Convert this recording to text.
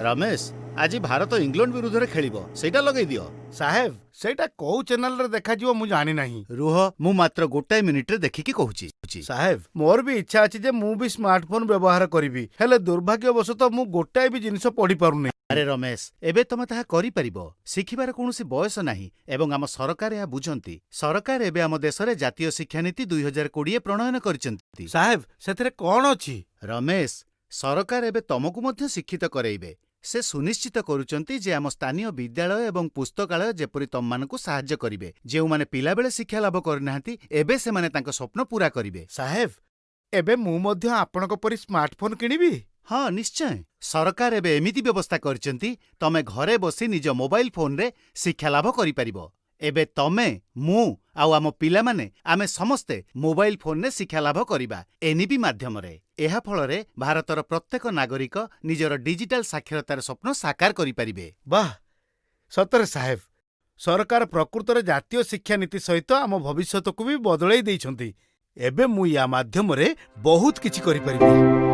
ରମେଶ, ଆଜି ଭାରତ ଇଂଲଣ୍ଡ ବିରୁଦ୍ଧରେ ଖେଳିବ, ସେଇଟା ଲଗେଇ ଦିଅ। ସାହେବ, ସେଇଟା କୋଉ ଚ୍ୟାନେଲରେ ଦେଖାଯିବ ମୁଁ ଜାଣିନାହିଁ। ରୁହ, ମୁଁ ମାତ୍ର ଗୋଟାଏ ମିନିଟରେ ଦେଖିକି କହୁଛି। ସାହେବ, ମୋର ବି ଇଚ୍ଛା ଅଛି ଯେ ମୁଁ ବି ସ୍ମାର୍ଟଫୋନ ବ୍ୟବହାର କରିବି, ହେଲେ ଦୁର୍ଭାଗ୍ୟବଶତଃ ମୁଁ ଗୋଟାଏ ବି ଜିନିଷ ପଢି ପାରୁନି। ଆରେ ରମେଶ, ଏବେ ତମେ ତାହା କରିପାରିବ। ଶିଖିବାର କୌଣସି ବୟସ ନାହିଁ ଏବଂ ଆମ ସରକାର ଏହା ବୁଝନ୍ତି। ସରକାର ଏବେ ଆମ ଦେଶରେ ଜାତୀୟ ଶିକ୍ଷାନୀତି 2020 ପ୍ରଣୟନ କରିଛନ୍ତି। ସାହେବ, ସେଥିରେ କଣ ଅଛି? ରମେଶ, ସରକାର ଏବେ ତମକୁ ମଧ୍ୟ ଶିକ୍ଷିତ କରେଇବେ। ସେ ସୁନିଶ୍ଚିତ କରୁଛନ୍ତି ଯେ ଆମ ସ୍ଥାନୀୟ ବିଦ୍ୟାଳୟ ଏବଂ ପୁସ୍ତକାଳୟ ଯେପରି ତମମାନଙ୍କୁ ସାହାଯ୍ୟ କରିବେ। ଯେଉଁମାନେ ପିଲାବେଳେ ଶିକ୍ଷା ଲାଭ କରିନାହାନ୍ତି, ଏବେ ସେମାନେ ତାଙ୍କ ସ୍ୱପ୍ନ ପୂରା କରିବେ। ସାହେବ, ଏବେ ମୁଁ ମଧ୍ୟ ଆପଣଙ୍କ ପରି ସ୍ମାର୍ଟଫୋନ କିଣିବି? ହଁ, ନିଶ୍ଚୟ। ସରକାର ଏବେ ଏମିତି ବ୍ୟବସ୍ଥା କରିଛନ୍ତି, ତମେ ଘରେ ବସି ନିଜ ମୋବାଇଲ ଫୋନରେ ଶିକ୍ଷା ଲାଭ କରିପାରିବ। ଏବେ ତମେ, ମୁଁ ଆଉ ଆମ ପିଲାମାନେ, ଆମେ ସମସ୍ତେ ମୋବାଇଲ ଫୋନରେ ଶିକ୍ଷା ଲାଭ କରିବା ଏନ୍ଇପି ମାଧ୍ୟମରେ। ଏହା ଫଳରେ ଭାରତର ପ୍ରତ୍ୟେକ ନାଗରିକ ନିଜର ଡିଜିଟାଲ ସାକ୍ଷରତାର ସ୍ୱପ୍ନ ସାକାର କରିପାରିବେ। ବାଃ! ସତରେ ସାହେବ, ସରକାର ପ୍ରକୃତରେ ଜାତୀୟ ଶିକ୍ଷାନୀତି ସହିତ ଆମ ଭବିଷ୍ୟତକୁ ବି ବଦଳେଇ ଦେଇଛନ୍ତି। ଏବେ ମୁଁ ୟା ମାଧ୍ୟମରେ ବହୁତ କିଛି କରିପାରିବି।